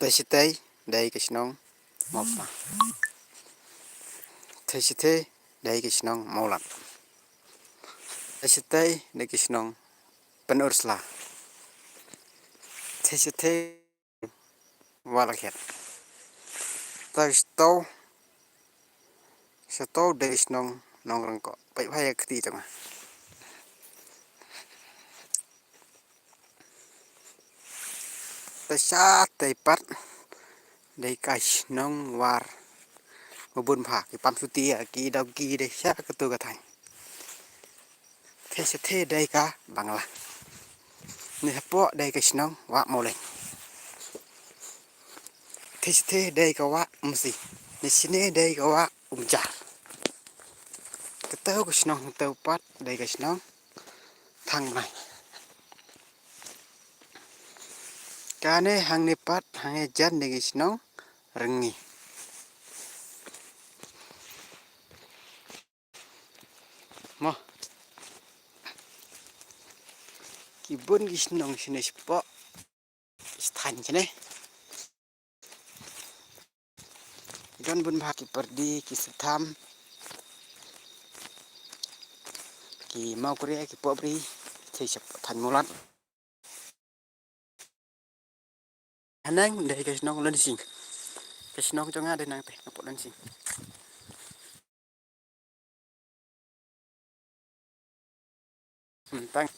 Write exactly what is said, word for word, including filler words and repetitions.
Theisothei dei ka shnong Mawphlang. Theisothei dei ka shnong Mawlap. Theisothei dei ka shnong Pynursla. Theisothei Wahla Khiat. Theisothei Soto dei shnong Nongrengkoh. Peit bha ïa ka kti jong nga. Theisothei pat dei ka shnong War. Mabun bha ki pam shuti ïa ki dau ki dei sha katu ka thaiñ. Theisothei dei ka Bangla. Ne hapoh dei ka shnong Wah Mawleng. Theisothei dei ka Wah Umsi. Ne shane dei ka Wah Umjar. Katei ka shnong, katei pat dei ka shnong Thangbnai. Kane hangne pat hangne jan dei ka shnong Ryngi. Mo. Ki bun ki shnong shane shapoh. Stan shane. Don bun bha ki pyrdi, ki stham, ki mawkuri, ki pobri, ki sep than mulat. Haneng dei ka shnong Lensing. Ka shnong jong nga dei nangte, napoh Lensing. Tang